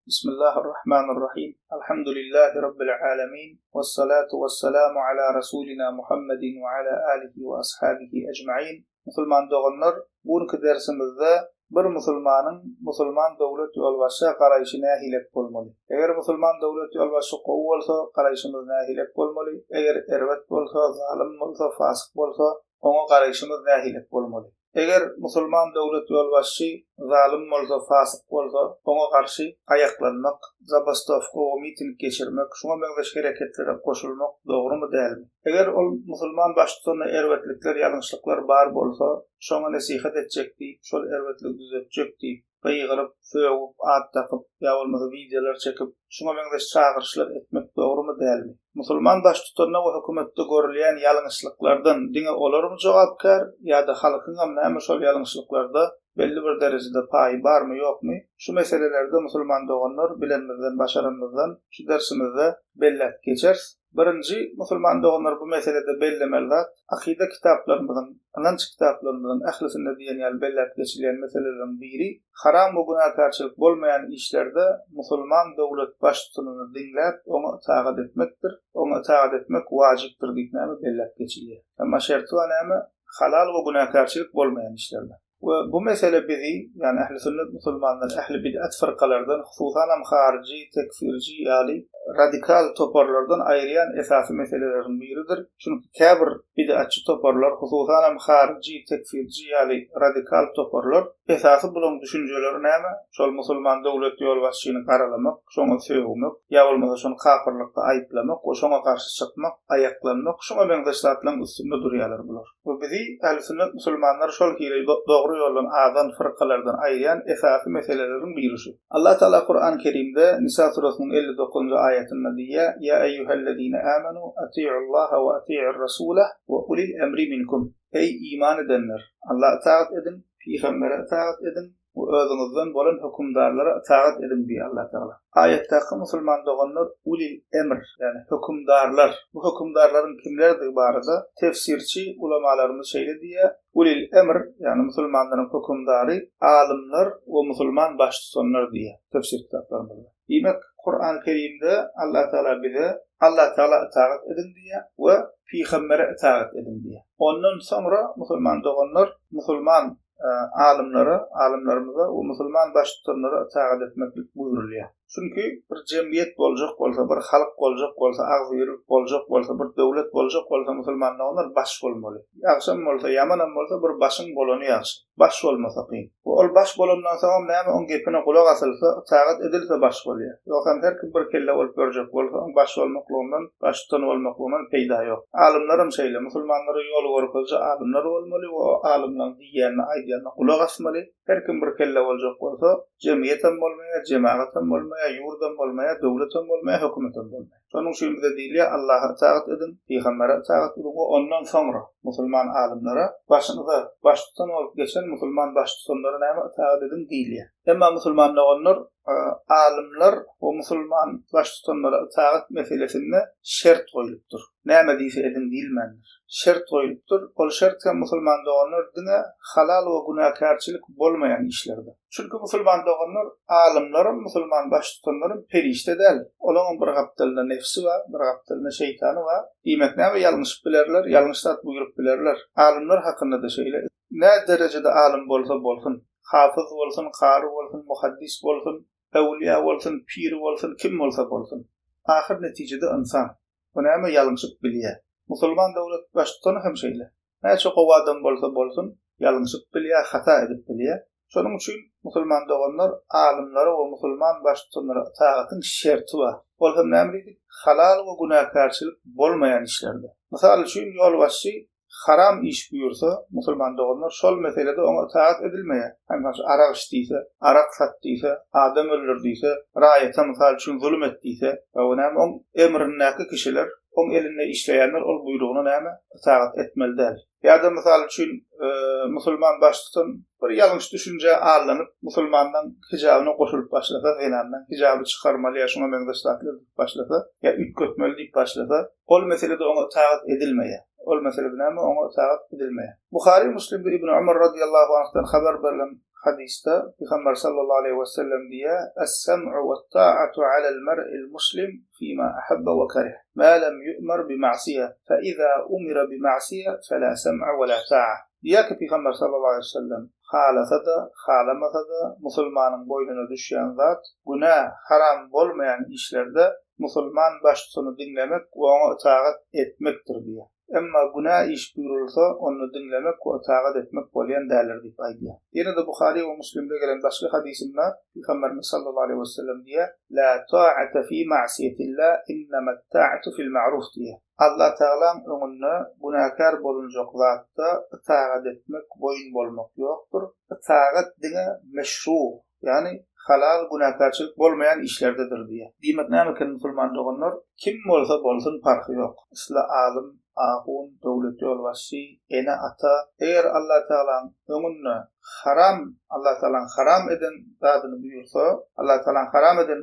Bismillahirrahmanirrahim. Alhamdulillahi Rabbil alemin. Vessalatu vesselamu ala Rasulina Muhammedin ve ala alihi ve ashabihi ecmain. Musulman doganlar, bu günki dersimizde bir musulmanyň musulman döwlet ýolbaşça garaýşy nähilek bolmaly? Eger musulman döwlet ýolbaşçy gowy bolsa, garaýşymyz nähilek bolmaly? Eger erbet bolsa, zalym bolsa, fasyk bolsa, oňa garaýşymyz nähilek bolmaly? Eger musulman döwlet ýolbaşçy zalym bolsa, fasyk bolsa, oňa garşy aýaklanmak, zabastowka we miting geçirmek, şuňa meňzeş hereketlere goşulmak dogrumy dälmi? Eger ol musulman baştutanda erbetlikler, ýalňyşlyklar bar bolsa, şoňa nesihat etjek diýip, şol erbetligi düzetjek diýip, gygyryp, sögüp, at dakyp, ýa bolmasa wideolar çekip, şuňa meňzeş çagyryşlar etmek dogrumy dälmi? Musulman baştutanda we hökümetde görülýän ýalňyşlyklardan diňe olarmy jogapkär ýa-da halkyňam näme şol ýalňyşlyklarda belli bir derejede paýy barmy ýokmy? Şu meselelerde musulman doganlar bilenimizden başaranymyzdan şu dersimizde belläp geçeris. Birinji, musulman doganlar bu meselede bellemeli zat, akyda kitaplarymyzyň, ynanç kitaplarymyzyň ählisinde diýen ýaly belläp geçilýän meseleleriň biri, haram we günäkärçilik bolmaýan işlerde musulman döwlet baştutanyny diňläp, oňa ytagat etmekdir, oňa ytagat etmek wajypdyr diýip näme belläp geçilýär. Emma şerti bar näme, halal we günäkärçilik bolmaýan işlerde. We bu mesele bizi, ýagny ähli sünnet musulmanlary ähli bid'at fyrkalardan, hususanam haryjy, tekfirji ýaly radikal toparlardan aýyrýan esasy meseleleriň biridir. Çünki käbir bid'atçy toparlar, hususanam haryjy, tekfirji ýaly radikal toparlar, esasy bulaň düşünjeleri näme? Şol musulman döwlet ýolbaşçyny garalamak, şoňa sögmek, ýa bolmasa şony kapyrlykda aýyplamak we şoňa garşy çykmak, aýaklanmak, şuňa meňzeş zatlaryň üstünde durýarlar bular. We bizi ähli-sünnet musulmanlary şol hili dogry ýoldan azan fyrkalardan aýyrýan esasy meseleleriň biri şu. Allah Tagala Kurany Kerimde Nisa surasynyň 59-njy aýatynda diýýär, Ýa eýýuhellezine amenu atiullaha we atiur-rasula we ulil emri minkum. Eý iman edenler! Alla ytagat ediň, pygambere ytagat ediň we özüňizden bolan hökümdarlara ytagat ediň diýýär Allah Tagala. Aýatdaky musulman doganlar ulil emr, ýagny hökümdarlar. Bu hökümdarlaryň kimlerdigi barada tefsirçi ulamalarymyz şeýle diýýär, Ulil emr, ýagny musulmanlaryň hökümdary alymlar we musulman baştutanlar diýýär tefsir kitaplarymyzda. Diýmek, Kurany Kerimde Allah Tagala bize Allah Tagala ytagat ediň diýýär we pygambere ytagat ediň diýýär. Ondan soňra musulman doganlar musulman alymlara, alymlarymyza we musulman baştutanlara ytagat etmeklik buýrulýar. Çünki bir jemgyýet boljak bolsa, bir halk boljak bolsa, agzybirlik boljak bolsa, bir döwlet boljak bolsa musulman doganlar baş bolmaly. Ýagşam bolsa, ýamanam bolsa bir başyň bolany ýagşy. Baş bolmasa kyn. We ol baş bolandan soňam näme oň gepine gulak asylsa, ytagat edilse baş bolýar. Ýogsam her kim bir kelle bolup ýörjek bolsa, oň baş bolmaklygyndan, baştutan bolmaklygyndan peýda ýok. Alymlaram şeýle, musulmanlara ýol görkeziji alymlar bolmaly we o alymlaň diýýänine, aýdýanyna gulak asmaly. Her kim bir kelle boljak bolsa, jemgyýetem bolmaýar, jemagatam bolmaýar, ýurdam bolmaýar, döwletem bolmaýar, hökümetem bolmaýar. Şonuň üçin bize diýilýär, Allaha ytagat ediň, pygambere ytagat ediň we ondan soňra musulman alymlara, başyňyza baştutan bolup geçen musulman baştutanlara näme ytagat ediň diýilýär. Emma musulman doganlar, alymlar we musulman baştutanlara ytagat meselesinde şert goýlupdyr. Näme diýse ediň diýilmändir. Şert goýlupdyr. Ol şert hem musulman doganlar diňe halal we günäkärçilik bolmaýan işlerde. Çünki musulman doganlar alymlaram, musulman baştutanlaram perişde däl. Olaňam bir gapdalynda nefsi bar, bir gapdalynda şeýtany bar. Diýmek näme ýalňyşyp bilerler, ýalňyş zat buýrup bilerler. Alymlar hakynda-da şeýle. Nä derejede alym bolsa bolsun, hafyz bolsun, kary bolsun, muhaddis bolsun, öwlüýä bolsun, pir bolsun, kim bolsa bolsun. Ahyr netijede ynsan. Bu näme ýalňyşyp bilýär. Musulman döwlet baştutany hem şeýle. Näçe gowy adam bolsa bolsun, ýalňyşyp bilýär, hata edip bilýär. Şonuň üçin musulman doganlar alymlara we musulman baştutanlara ytagatyň şerti bar. Ol hem näme diýdik? Halal we günäkärçilik bolmaýan işlerde. Mysal üçin, ýolbaşçy haram iş buýursa, musulman doganlar, şol meselede oňa ytagat edilmeýär. Hany mysal üçin, arak iç diýse, arak sat diýse, adam öldür diýse, raýata mysal üçin zulum et diýse, o näme oň emrindäki kişiler, oň elinde işleýänler ol buýrugyna näme ytagat etmeli däl. Ýa-da mysal üçin, musulman baştutan bir ýalňyş düşünjä aldanyp, musulmanlaň hijabyna goşulyp başlasa, zenanlaň hijaby çykarmaly ýa şuňa meňzeş zatlar diýip başlasa, ýa üýtgetmeli diýip başlasa, ol meselede oňa ytagat edilmeýär. Ol meselede näme oňa ytagat edilmeýär. Buhary Muslimde Ibn Umar radiýallahu anhdan habar berlen. Hadysda Pygamber sallallahu aleýhi we sellem diýýär, Es-sem'u wet-ta'atu alel mer'il muslim fima ahabba we kerih, ma lem yu'mar bi ma'siýe, fe iza umira bi ma'siýe fela sem'a we la ta'a. Diýýär ki Pygamber sallallahu aleýhi we sellem, Halasa-da, halamasa-da musulmanyň boýnuna düşýän zat, günä, haram bolmaýan işlerde musulman baştutany diňlemek we oňa ytagat etmekdir diýýär. Emma günä iş buýrulsa, onda diňlemek we ytagat etmek bolýan däldir diýip aýdýar. Ýene-de Buhary we Muslimde gelen başga hadysynda Pygamberimiz sallallahu aleýhi wesellem diýýär, La ta'ate fi ma'siýetillah, innemet-ta'atu fil ma'ruf diýýär. Allatagalaň öňünde günäkär bolunjak zatda ytagat etmek, boýun bolmak ýokdur. Ytagat diňe meşru, Ýagny halal günäkärçilik bolmaýan işlerdedir diýýär. Diýmek näme eken musulman doganlar, kim bolsa bolsun parhy ýok. Isle alym, ahun, döwlet ýolbaşçy, ene ata, eger Allatagalaň öňünde haram, Allatagalaň haram eden zadyny buýursa, Allatagalaň haram eden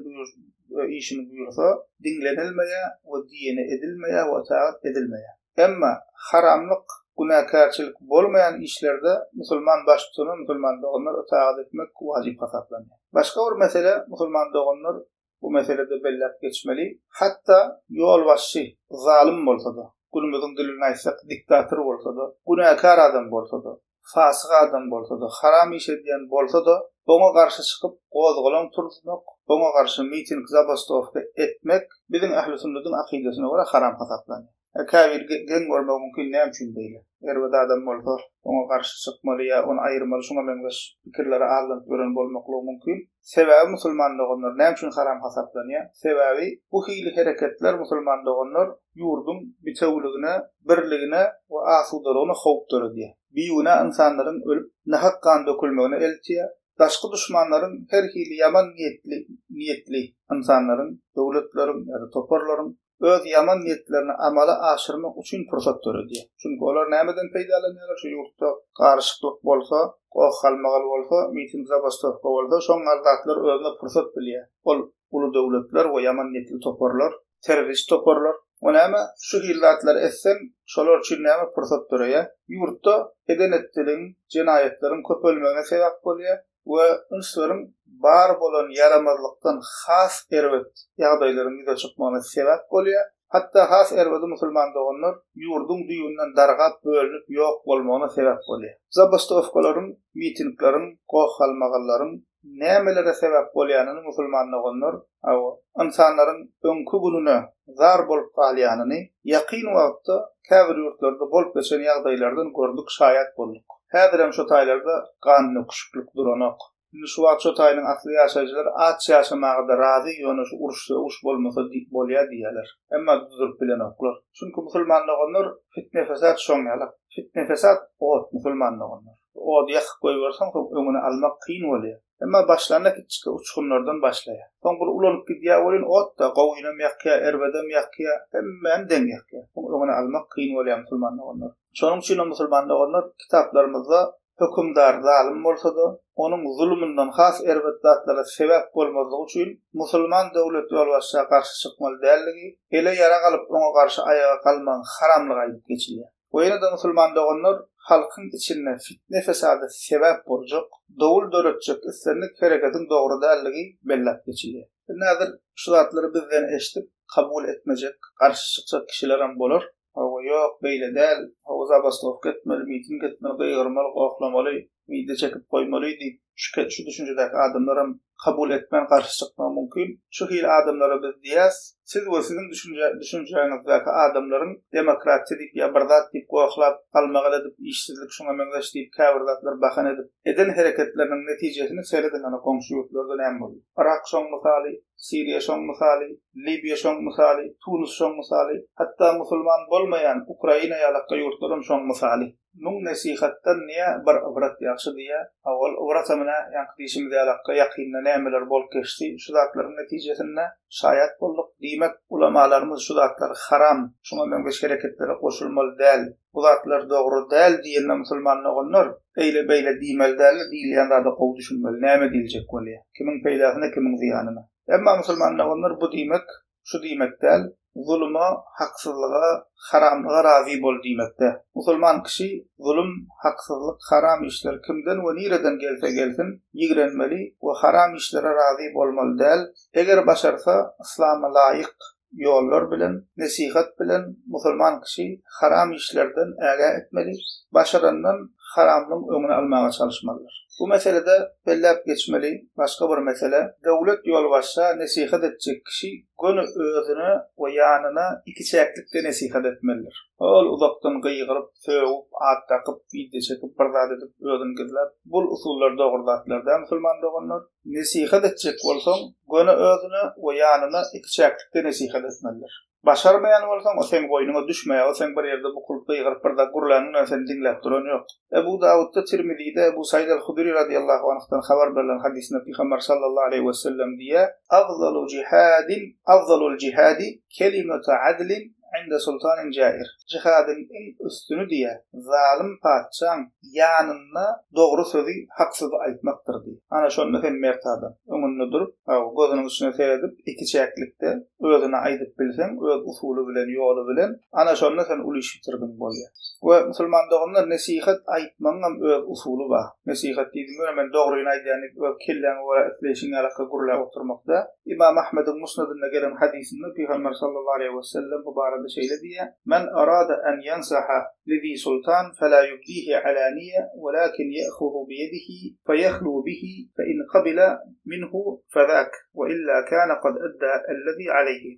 işini buýursa, diňlenilmeýär we diýeni edilmeýär we ytagat edilmeýär. Emma haramlyk, günäkärçilik bolmaýan işlerde musulman baştutana musulman doganlar ytagat etmek wajyp hasaplanýar. Başga bir mesele musulman doganlar bu meselede belläp geçmeli, hatda ýolbaşçy zalym bolsa-da, günümiziň dilinde aýtsak diktator bolsa-da, günäkär adam bolsa-da, fasyk adam bolsa-da, haram iş edýän bolsa-da, oňa garşy çykyp gozgalaň turzmak, oňa garşy miting, zabastowka etmek biziň ähli-sünnediň akydasyna görä haram hasaplanýar. Käbir geň görmegi mümkin, näme üçin beýle? Erbet adam bolsa, oňa garşy çykmaly ýa ony aýyrmaly şuňa meňzeş pikirlere aldanyp ýören bolmaklygy mümkin. Sebäbi musulman doganlar näme üçin haram hasaplanýar? Sebäbi bu hili hereketler musulman doganlar ýurduň bitewüligine, birligine we asudalygyna howp döredýär. Bigünä ynsanlaryň ölüp, nahak gan dökülmegine eltýär. Daşky duşmanlaryň her hili ýaman niýetli niýetli ynsanlaryň, döwletleriň ýa-da toparlaryň öz ýaman niýetlerini amala aşyrmak üçin pursat döredýär. Çünki olar nämeden peýdalanýarlar? Şu ýurtda garyşyklyk bolsa, goh-galmagal bolsa, miting-zabastowka bolsa, şoň ýaly zatlar özüne pursat bilýär. Ol uly döwletler we ýaman niýetli toparlar, terrorist toparlar. O näme, şu hili zatlary etseň, şolar üçin näme pursat döreýär? Ýurtda eden-etdiligiň, jenaýatlaryň köpelmegine sebäp bolýar we ünsleriň bar bolan ýaramazlykdan has erbet ýagdaýlaryň ýüze çykmagyna sebäp bolýar. Hatda has erbedi musulman doganlar ýurduň düýbünden dargap, bölünip ýok bolmagyna sebäp bolýar. Zabastowkalaryň, mitingleriň, goh-galmagallaryň nämelere sebäp bolýanyny musulman doganlar, hawa, ynsanlaryň öňki gününe zar bolup galýanyny ýakyn wagtda käbir ýurtlarda bolup geçen ýagdaýlardan gördük, şaýat bolduk. Häzirem şo taýlarda gandöküşiklik duranok. Indi şu wagt şo taýynyň asly ýaşaýjylary aç ýaşamaga-da razy, ýöne şu uruş-sögüş bolmasa bolýa diýýärler. Emma duzuryp bilenoklar. Çünki musulman doganlar fitne-fesat şoň ýalak. Fitne-fesat ot musulman doganlar. Ody ýakyp goýberseň soň öňüni almak kyn bolýar. Emma başlanda kiçijik uçgunlardan başlaýar. Soň bul ulanyp gidýär welin ot-da gowynam ýakýar, erbedem ýakýar, hemmäni deň ýakýar. Soň öňüni almak kyn bolýar musulman doganlar. Şonuň üçinem musulman doganlar kitaplarymyzda hökümdar zalym bolsa-da, onuň zulumyndan has erbet zatlara sebäp bolmazlygy üçin musulman döwlet ýolbaşça garşy çykmaly däldigi, ele ýarag alyp oňa garşy aýaga galmagyň haramlygy aýdyp geçilýär. We ýene-de musulman doganlar halkyň içinde fitne-fesada sebäp boljak, dowul döretjek islendik hereketiň dogry däldigi belläp geçilýär. Indi häzir şu zatlary bizden eşidip kabul etmejek, garşy çykjak kişilerem bolar. Hawa, ýok, beýle däl, hawa, zabastowka etmeli, miting etmeli, gygyrmaly, gohlamaly, Wideo çekip goýmaly diýip şu şu düşünjedäki adamlaram kabul etmän garşy çykmagy mümkin. Şu hili adamlara biz diýýäs, siz we siziň düşünje düşünjäňizdäki adamlaryň demokratiýa diýip ýa bir zat diýip gohlap, galmagal edip, işsizlik şuňa meňzeş diýip käbir zatlar bahana edip eden hereketleriniň netijesini serediň ana goňşy ýurtlarda näme boldy. Yrak şoň mysaly, Siriýa şoň mysaly, Libiýa şoň mysaly, Tunus şoň mysaly, hatda musulman bolmaýan Ukraina ýalakga ýurtlaram şoň mysaly. Müň nesihatdan diýýä, bir ybrat ýagşy diýýä. A ol ybratam ine, ýaňky diýşimiz ýalakga ýakynda nämeler bolup geçdi, şu zatlaryň netijesinde şaýat bolduk. Diýmek, ulamalarymyz şu zatlar haram, şuňa meňzeş hereketlere goşulmaly däl, bu zatlar dogry däl diýende musulman doganlar, eýle-beýle diýmeli däldir, diýilýän zada gowy düşünmeli, näme diýiljek bolýar, kimiň peýdasyna, kimiň zyýanyna. Emma musulman doganlar bu diýmek. Şu diýmek däl, zuluma, haksyzlyga, haramlyga razy bol diýmek däl. Musulman kişi zulum, haksyzlyk, haram işler kimden we nireden gelse gelsin, ýigrenmeli we haram işlere razy bolmaly däl. Eger başarsa, yslama laýyk ýollar bilen, nesihat bilen musulman kişi haram işlerden ägä etmeli, başarandan haramlygyň öňüni almaga çalyşmalydyr. Bu meselede belläp geçmeli başga bir mesele, döwlet ýolbaşça nesihat etjek kişi göni özüne we ýanyna ikiçäklikde nesihat etmelidir. Ol uzakdan gygyryp, sögüp, at dakyp, wideo çekip, bir zat edip, özüni gizläp, bul usullar dogry zatlar däl musulman doganlar. Nesihat etjek bolsaň, göni özüne we ýanyna ikiçäklikde nesihat etmelidir. Başarmaýan bolsaň, o seň boýnuňa düşmeýär, o seň bir ýerde bukulyp gygyryp bir zat gürläniň bilen seni diňläp duran ýok. Ebu Dawutda, Tirmizide Ebu Said al-Hudri radyýallahu anhdan habar berlen hadysynda Pygamber sallallahu aleýhi wesellem diýýär, Afzalu jihadin, afzalul jihadi kelimetu adlin inde sultanin jair. Jihadyň iň üstüni diýýär, zalym patyşaň ýanynda dogry sözi, hak sözi aýtmakdyr diýýär. Ana şonda sen mert adam. Öňünde durup, gözüniň içine seredip, ikiçäklikde özüne aýdyp bilseň, öz usuly bilen, ýoly bilen, ana şonda sen uly iş bitirdiň bolýar. We musulman doganlar nesihat aýtmagyňam öz usuly bar. Nesihat diýdim ýöne men dogryny aýdýan diýip öz kelläňe görä isleýşiň ýalaka gürläp oturmak däl. Ymam Ahmediň Musnadynda gelen hadysynda Pygamber sallallahu aleýhi wesellem bu barada şeýle diýýär, Men arada en ýensaha li zi sultan fela ýubdihi alaniýe welakin ýe'huzu biýedihi feýehlu bihi fe in kabila minhu fezak we illa kana kad edda ellezi aleýhi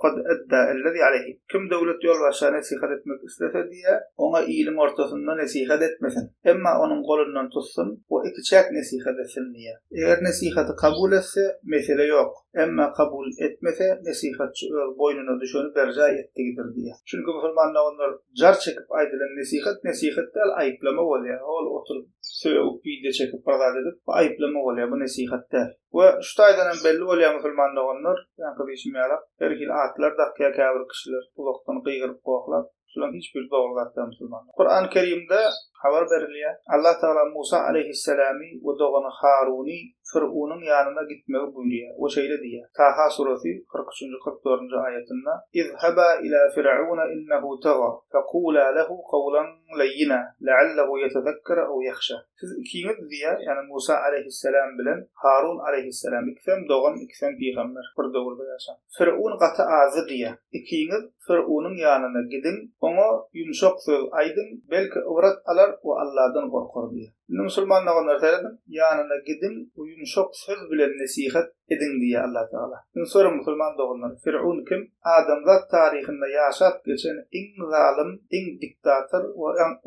kad edda ellezi aleýhi. Kim döwlet ýolbaşça nesihat etmek islese diýýär, oňa iliň ortasynda nesihat etmesin. Emma onuň golundan tutsun we ikiçäk nesihat etsin diýýär. Eger nesihaty kabul etse, mesele ýok. Emma kabul etmese, nesihatçy öz boýnuna düşeni berjaý etdigidir diýýär. Çünki musulman doganlar jar çekip aýdylan nesihat nesihat däl, aýyplama bolýar. Ol oturyp sögüp, wideo çekip bir zat edip, bu aýyplama bolýar, bu nesihat däl. We şu taýdan hem belli bolýar musulman doganlar, ýaňky diýşim ýalak, her hili atlar dakýar käbir kişiler uzakdan gygyryp gohlap. Şularyň hiç biri dogry zat däl musulmanlar. Kurany Kerimde habar berilýär. Allah Tagala Musa aleýhissalamy we dogany Haruny Firunyň ýanyna gitmegi buýurýar we şeýle diýýär, Taha suresi 43 üçünji 44 nji aýatynda, Izhaba ila Fir'auna innehu taga, fekula lehu kawlan leýýina, leallehu ýetezekkere ew ýahşa. Siz ikiňiz diýýär, ýagny Musa aleýhissalam bilen Harun aleýhissalam, ikisem dogan, ikisem pygamber, bir döwürde ýaşan. Fir'un gaty azdy diýýär. Ikiňiz Firunyň ýanyna gidiň, oňa ýumşak söz aýdyň, belki ybrat alar we Alladan gorkar diýýär. Indi musulman doganlar serediň, ýanyna gidiň we ýumşak söz bilen nesihat ediň diýýär Allatagala. Indi soraň musulman doganlar, Firun kim? Adamzat taryhynda ýaşap geçen iň zalym, iň diktator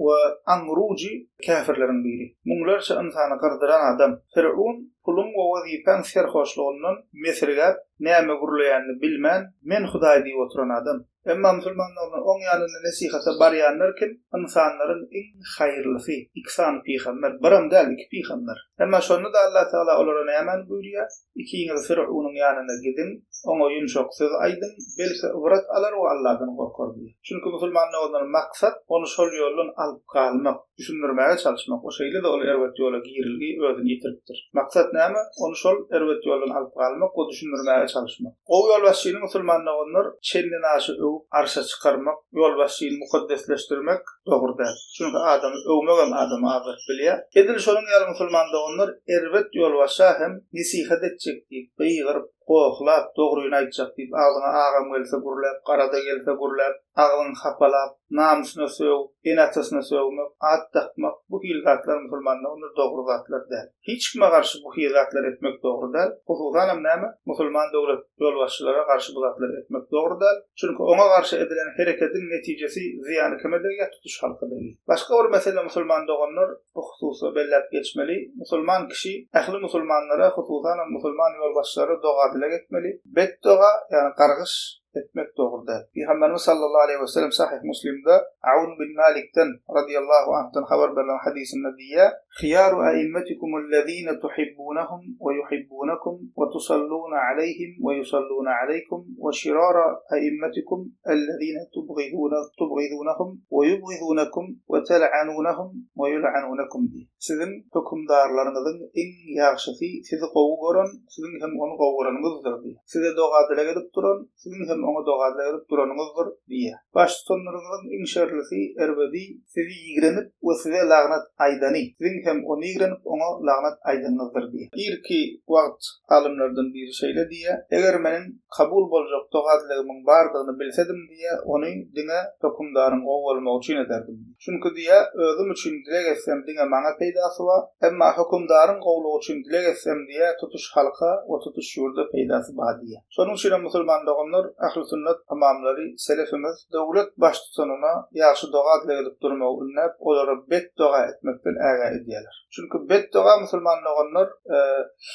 we aňrujy käfirleriň biri. Müňlerçe ynsany gyrdyran adam. Firun puluň we wezipäň serhoşlugyndan mesirgäp, näme gürleýänini bilmän, Men Hudaý diýip oturan adam. Emma musulmanlardan oň ýanynda nesihata barýanlar kim? Ynsanlaryň iň haýyrlysy, iki sany pygamber, biram däl, iki pygamber. Emma şonda-da Allatagala olara nämäni buýurýar? Ikiňiz Firunyň ýanyna gidiň, oňa ýumşak söz aýdyň, belki ybrat alar we Alladan gorkar diýýär. Çünki musulman doganlar maksat ony şol ýoldan alyp galmak. Düşündirmäge çalyşmak. O şeýle-de ol erbet ýola girilgi özüni ýitiripdir. Maksat näme? Ony şol erbet ýoldan alyp galmak we düşündirmäge çalyşmak. Gowy ýolbaşçyny musulman doganlar çendenaşa öwüp arşa çykarmak, ýolbaşçyny mukaddesleşdirmek dogry däl. Çünki adamy öwmegem adamy azdyryp bilýär. Edil şonuň ýaly musulman doganlar erbet ýolbaşça hem nesihat etjek diýip gygyryp, gohlap, dogryny aýtjak diýip agzyňa agam gelse gürläp, garada gelse gürläp, agzyňy hapalap, namysyna sögüp, ene-atasyna sögmek, at dakmak, bu hili zatlar musulmanda onda dogry zatlar däl. Hiç kime garşy bu hili zatlar etmek dogry däl. Hususanam näme, musulman döwlet ýolbaşçylara garşy bu zatlary etmek dogry däl. Çünki oňa garşy edilen herekediň netijesi zyýany kime degýär, tutuş halka degýär. Başga bir mesele musulman doganlar bu hususda belläp geçmeli. Musulman kişi ähli musulmanlara, hususanam musulman ýolbaşçylara doga-dileg etmeli. Betdoga, ýagny gargyş etmek. dogry däl. Pygamberimiz sallallahu aleýhi we sellem Sahyh Muslimde Awn bin Malikden radyýallahu anhdan habar berlen hadysynda diýýär, Hyýaru äimmetikumul-lezine tuhibbunahum we yuhibbunakum we tusalluna aleýhim we yusalluna aleýkum we şirara äimmetikum ellezine tubgidunahum we yubgidunakum we tel'anunahum we ýul'anunakum diýýär. Siziň hökümdarlaryňyzyň iň ýagşysy sizi gowy gören, siziň hem ony gowy göreniňizdir diýýär. Size doga-dileg edip duran, siziň hem oňa doga-dileg edip duranyňyzdyr diýýär. Baştutanlaryňyzyň iň şerlisi, erbedi, sizi ýigrenip we size lagnat aýdany, siziň hem ony ýigrenip oňa lagnat aýdanyňyzdyr diýýär. Irki wagt alymlardan biri şeýle diýýär, Eger meniň kabul boljak doga-dilegimiň bardygyny bilsedim diýýär, ony diňe hökümdaryň gowy bolmagy üçin ederdim diýýär. Çünki diýýär, özüm üçin dileg etsem diňe maňa peýdasy bar, emma hökümdaryň gowulygy üçin dileg etsem diýýär, tutuş halka we tutuş ýurda peýdasy bar diýýär. Şonuň üçinem musulman doganlar, ähli-sünnet ymamlary, selefimiz döwlet baştutanyna ýagşy doga-dileg edip durmagy ündäp, olara bet doga etmekden ägä edýärler. Çünki bet doga musulman doganlar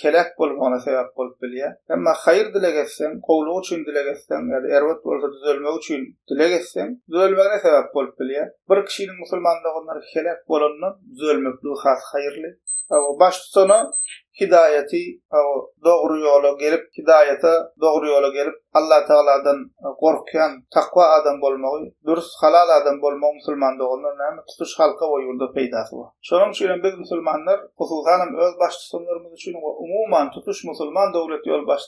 heläk bolmagyna sebäp bolup bilýär. Emma haýyr dileg etseň, gowulyk üçin dileg etseň ýa-da erbet bolsa düzelmegi üçin dileg etseň, düzelmegine sebäp bolup bilýär. Bir kişiniň musulman doganlar heläk bolandan düzelmekligi has haýyrly. Baştutana hidaýaty dogry ýola gelip, hidaýata dogry ýola gelip, Allatagaladan gorkýan, takwa adam bolmagy, dürs, halal adam bolmagy musulman doganlar näme, tutuş halka we ýurda peýdasy bar. Şonuň üçin hem biz musulmanlar, hususan hem öz baştutanlarymyz üçin we umuman tutuş musulman döwlet ýolbaş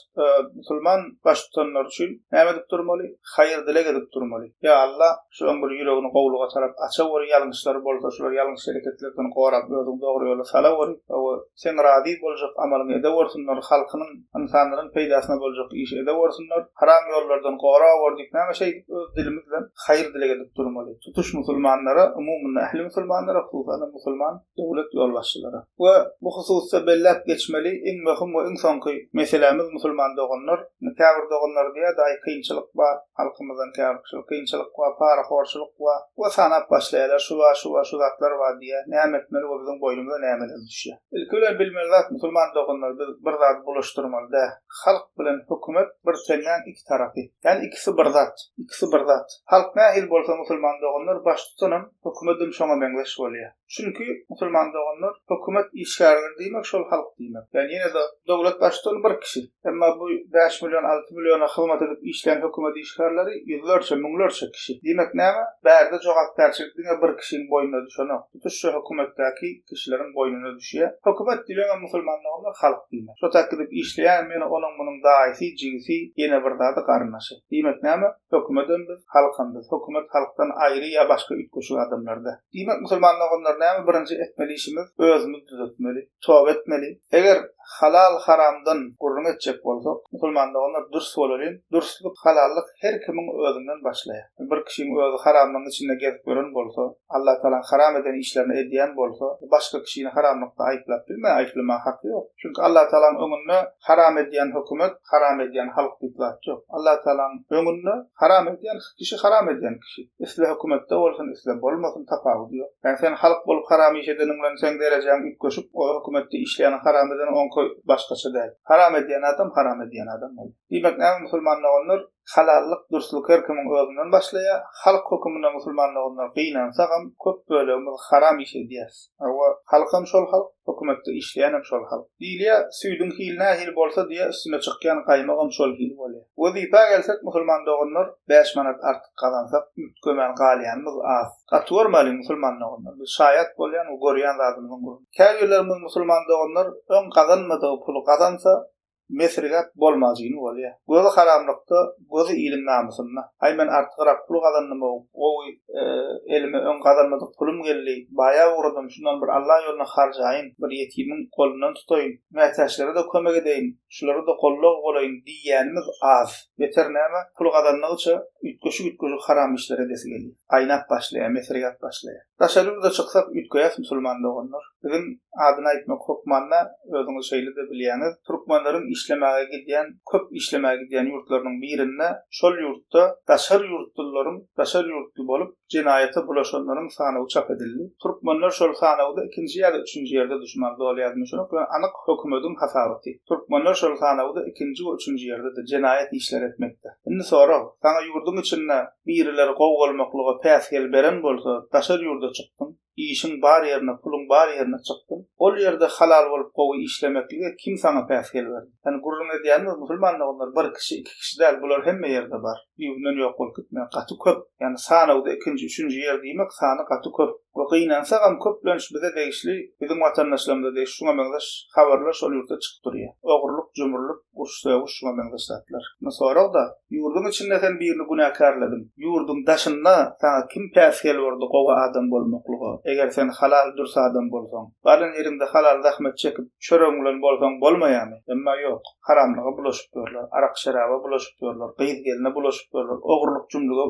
musulman baştutanlary üçin näme edip durmaly? Haýyr dileg edip durmaly. Ýa Alla, şulaň bir ýüregini gowulyga tarap açaweri, ýalňyşlary bolsa şulary ýalňyş hereketlerden gorap özüň dogry ýola salaweri, we Seň razy boljak amalyňy edewersinler, halkynyň, ynsanlaryň peýdasyna boljak işi edewersinler, haram ýollardan gorawer diýip näme şeýdip öz dilimiz bilen haýyr dileg edip durmaly. Tutuş musulmanlara, umumynda ähli musulmanlara, hususanam musulman döwlet ýolbaşçylara. We bu hususda belläp geçmeli iň möhüm we iň soňky meselämiz musulman doganlar, indi käbir doganlar diýýär-de aý kynçylyk bar, halkymyzdan käbir kişiler kynçylyk bar, parahorçulyk bar we sanap başlaýarlar, şu bar, şu bar, şu zatlar bar diýýär. Näme etmeli we biziň boýnumyza nämeler düşýär? Ilki bilen bilmeli zat musulman doganlar biz bir zady bulaşdyrmaly däl. Halk bilen hökümet bir teňňäň iki tarapy. Ýagny ikisi bir zat. Ikisi bir zat. Halk nähili bolsa musulman doganlar baştutanam hökümedem şoňa meňzeş bolýar. Çünki, musulman doganlar, hökümet işgärleri diýmek şol halk diýmek. Ýagny ýene-de döwlet baştutany bir kişi. Emma bu bäş million, alty milliona hyzmat edip işleýän hökümet işgärleri ýüzlerçe, müňlerçe kişi. Diýmek näme? Bärde jogapkärçilik diňe bir kişiň boýnuna düşenok. Tutuş şu hökümetdäki kişileriň boýnuna düşýär. Hökümet diýleňem musulman doganlar halk diýmek. Şo tak gidip işleýänem ýene onuň-munuň daýysy, jigisi, ýene bir zady garyndaşy. Diýmek näme? Hökümedem biz, halkam biz. Hökümet halkdan aýry ýa başga üýtgeşik adamlar däl. Diýmek musulman doganlar näme birinji etmeli işimiz özümiz düzetmeli, toba etmeli. Eger halal haramdan gürrüň etjek bolsak musulman doganlar dürs bolalyň, dürslük halallyk her kimiň özünden başlaýar. Bir kişiň özi haramlygyň içinde gezip ýören bolsa, Allah Tagalaň haram eden işlerini edýän bolsa, başga kişini haramlykda aýyplap bilmeýär, aýyplamaga haky ýok. Çünki Allah Tagalaň öňünde haram edýän hökümet, haram edýän halk diýip zat ýok. Allah Tagalaň öňünde haram edýän kişi haram edýän kişi. Isle hökümetde bolsun, isle bolmasyn tapawudy ýok. Ýagny sen halk bolup haram iş edeniň bilen seň derejäň üýtgeşip, o hökümetde işleýäniň haram edeni oňky başgaça däl. Haram edýän adam haram edýän adam bolýar. Diýmek näme musulman doganlar, halallyk, dürslük her kimiň özünden başlaýar. Halk höküminde musulman doganlar gynansagam köp bölegimiz haram iş edýäs. Hawa, halkam şol halk, hökümetde işleýänem şol halk. Diýilýär, süýdüň hili nähili bolsa diýýär, üstüne çykýan gaýmagam şol hili bolýar. Wezipä gelsek musulman doganlar bäş manat artyk gazansak üýtgemän galýanymyz az. Gaty görmäliň musulman doganlar, biz şaýat bolýan we görýän zadymyzyň gürrüňi. Käbirlerimiz musulman doganlar öň gazanmadygy puly gazansa mesirgäp bolmajyny bolýar. Gözi haramlykda, gözi iliň namysynda. Aý men artygrak pul gazandym-ow, gowy elime öň gazanmadyk pulum geldi, baýap ugradym, şundan bir Alla ýoluna harjaýyn, bir ýetimiň golundan tutaýyn, mätäçlere-de kömek edeýin, şulara-da gollag bolaýyn diýýänimiz az. Beter näme, pul gazandygyça. üýtgeşik-üýtgeşik haram işler edesi gelýär. Aýnap başlaýar, mesirgäp başlaýar. Daşary ýurda çyksak üýtgeýäs musulman doganlar. Biziň adyny aýtmak hökmanda, özüňiz şeýle-de bilýäňiz, türkmenleriň işlemäge gidýän, köp işlemäge gidýän ýurtlarynyň birinde, şol ýurtda daşary ýurtlularyň, daşary ýurtly bolup, jenaýata bulaşanlaryň sanawy çap edildi. Türkmenler şol sanawda ikinji ýa-da üçünji ýerde düşman doly ýadyma düşenok, ýöne anyk hökümediň hasabaty. Türkmenler şol sanawda ikinji we üçünji ýerdedi, jenaýat işleri etmekde. Indi sorag, saňa ýurduň içinde birileri gowy bolmaklyga päsgel beren bolsa, daşary ýurda çykdyň, işiň bar ýerine, puluň bar ýerine çykdyň, ol ýerde halal bolup gowy işlemeklige kim saňa päsgel berdi? Ýani gürrüň edýänimiz musulman doganlar bir kişi, iki kişi däl, bular hemme ýerde bar. Düýbünden ýok bolup gitmeýär. Gaty köp. Ýani sanawda ikinji, üçünji ýer diýmek sany gaty köp. We gynansagam köplenç bize degişli, biziň watandaşlarymyza degişli şuňa meňzeş habarlar şol ýurtda çykyp durýar. Ogurlyk, jümrülik, uruş-sögüş şuňa meňzeş zatlar. Indi sorag-da, ýurduň içinde sen birini günäkärlediň. Ýurduň daşynda saňa kim päsgel berdi gowy adam bolmaklyga? Eger sen halal, dürs adam bolsaň. Baran ýeriňde halal zähmet çekip, çöregiň bilen bolsaň bolmaýarmy? Emma ýok. Haramlyga bulaşyp ýörler, arak-şeraba bulaşyp ýörler, gyz-gelne bulaşyp ýörler, ogurlyk-jümrüge,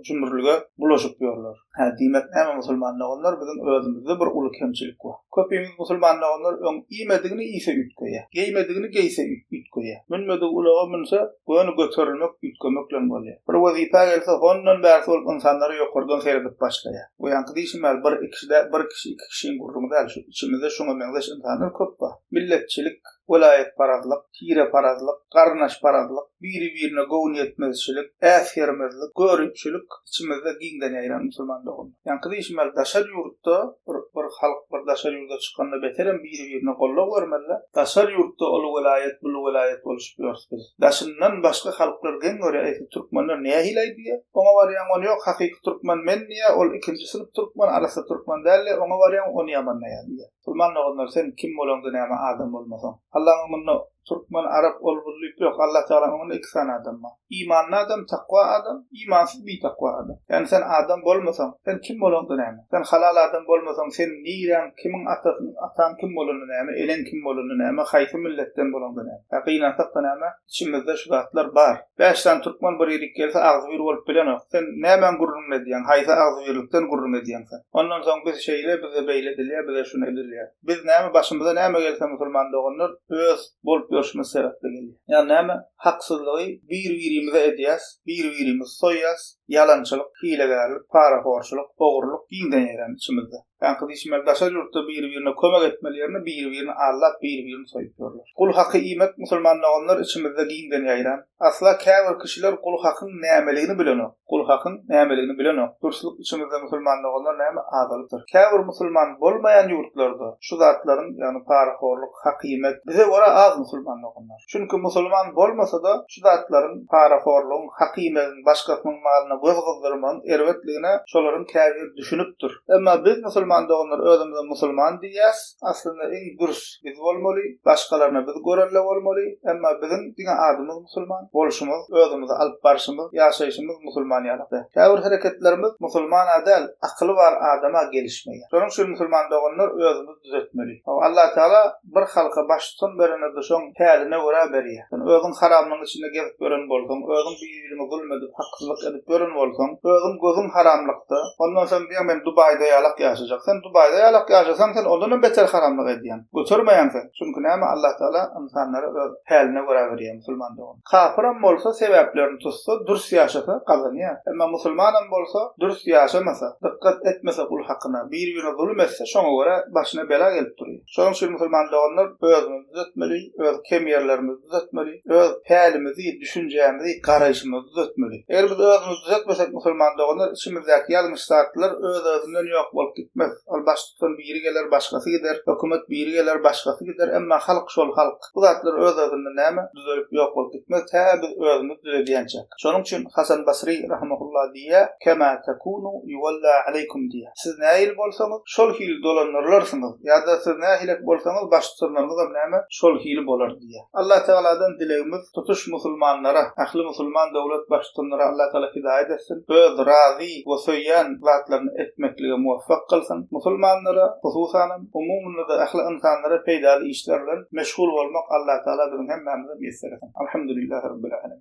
jümrülige bulaşyp ýörler. Hä, diýmek näme musulman doganlar, biziň özümizde bir uly kemçilik bar. Köpimiz musulman doganlar öň iýmedigini iýse üýtgeýär, geýmedigini geýse üýtgeýär, münmedigi ulaga münse göni göterilmek, üýtgemek bilen bolýar. Bir wezipä gelse hondan bärsi bolup ynsanlara ýokardan seredip başlaýar. Bu ýaňky diýşim ýaly bir iki däl, bir kişi, iki kişiň gürrüňi däl, şu içimizde şuňa meňzeş ynsanlar köp bar. Milletçilik, welaýatparazlyk, tireparazlyk, garyndaşparazlyk, biri-birine göwnüýetmezçilik, äsgermezlik, göripçilik içimizde giňden ýaýran musulman doganlar. Ýaňky diýşim ýaly daşary ýurtda bir bir halk bir daşary ýurda çykanda beterem biri-birine goldaw bermeli-dä. Daşary ýurtda ol welaýat bul welaýat boluşyp ýörüs biz. Daşyndan başga halklar geň görýär eýse türkmenler nähili-aý diýýär. Oňa barýaň ony ýok hakyky türkmen men diýýär, ol ikinji synp türkmen arassa türkmen däl diýýär, oňa barýaň ony ýamanlaýar diýýär. Musulman doganlar sen kim bolaňda näme adam bolmasaň. Allaň öňünde türkmen arap ol bul diýip ýok Allah tagalaň öňünde iki sany adam bar. Imanly adam takwa adam, imansyz bitakwa adam. Ýagny sen adam bolmasaň sen kim bolaňda näme. Sen halal adam bolmasaň sen niräň kimiň atasynyň ataň kim bolanda näme eneň kim bolanda näme haýsy milletden bolaňda näme. Hä gynansakda näme içimizde şu zatlar bar. Bäş sany türkmen bir ýerik gelse agzybir bolup bilenok. Sen nämäň gürrüňini edýäň? Haýsy agzybirlikden gürrüň edýäň sen? Ondan soň biz şeýle, bize beýle edilýär, bize şuny edilýär. Biz näme başymyza näme gelse musulman doganlar öz bolup ýörşümiz sebäpli gelýär. Ýagny näme? Haksyzlygy bir-birimize edýäs, bir-birimizi soýýas, ýalançylyk, hilegärlik, parahorçulyk, ogurlyk giňden ýaýran içimizde. Ýaňky diýşim ýaly daşary ýurtda biri-birine kömek etmeli ýerine biri-birini aldap biri-birini soýup ýörler. Gul haky iýmek musulman doganlar içimizde giňden ýaýran. Asla käbir kişiler gul hakyň nämeligini bilenok. Gul hakyň nämeligini bilenok. Dürslük içimizde musulman doganlar näme azalypdyr. Käbir musulman bolmaýan ýurtlarda şu zatlaryň ýagny parahorluk, hak iýmek bize görä az musulman doganlar. Çünki musulman bolmasa-da şu zatlaryň, parahorlugyň, hak iýmegiň, başgasynyň malyna göz gyzdyrmagyň erbetligine şolaryň käbiri düşünipdir. Emma biz musulman doganlar özümize musulman diýýäs, aslynda iň dürs biz bolmaly, başgalaryna biz görelde bolmaly, emma biziň diňe adymyz musulman, bolşumyz, özümizi alyp barşymyz, ýaşaýşymyz musulman ýaly däl. Käbir hereketlerimiz musulmana däl, akyly bar adama gelişmeýär. Şonuň üçin musulman doganlar özümizi düzetmeli. Hawa, Allatagala bir halka baştutan berende-de şoň päline görä berýär. Sen özüň haramlygyň içinde gezip ýören bolsaň, özüň bir-biriňe zulum edip, haksyzlyk edip ýören bolsaň, özüň gözüň haramlykda, ondan soň diýýäň men Dubaýda ýalak ýaşajak. Sen Dubaýda ýalak ýaşasaň, sen ondanam beter haramlyk edýäň. Götermeýäň sen. Çünki näme, Allatagala ynsanlara öz päline görä berýär, musulman dogan. Kapyram bolsa sebäplerini tutsa, dürs ýaşasa gazanýar. Emma musulmanam bolsa, dürs ýaşamasa, dykgat etmese gul hakyna, bir-birine zulum etse, şoňa görä başyna bela gelip durýar. Şonuň üçin musulman doganlar özümizi düzetmeli, öz kem ýerlerimizi düzetmeli, öz pälimizi, düşünjämizi, garaýşymyzy düzetmeli. Eger biz özümizi düzetmesek musulman doganlar içimizdäki ýalňyş zatlar öz-özünden ýok bolup gitmez. Ol baştutan biri geler, başgasy gider, hökümet biri geler, başgasy gider, emma halk şol halk. Bu zatlar öz-özünden näme, düzelip ýok bolup gitmez, tä biz özümiz düzedýänçäk. Şonuň üçin Hasan Basry rahimehullah diýýär, Kema tekunu yuwalla aleýkum diýýär. Siz nähili bolsaňyz, şol hili dolandyrylarsyňyz ýa-da siz nähilek bolsaňyz, baştutanlaryňyzam näme, şol hili bolar diýýär. Allah Tagaladan dilegimiz tutuş musulmanlara, ähli musulman döwlet baştutanlara Allah Tagala hidaýat etsin, öz razy we söýýän zatlaryny etmeklige muwaffak kylsyn. Musulmanlara, hususanam, umumynda-da ähli ynsanlara peýdaly işler bilen meşgul bolmak Allah Tagala biziň hemmämize miýesser etsin. Alhamdulillahi Rabbil Alemin.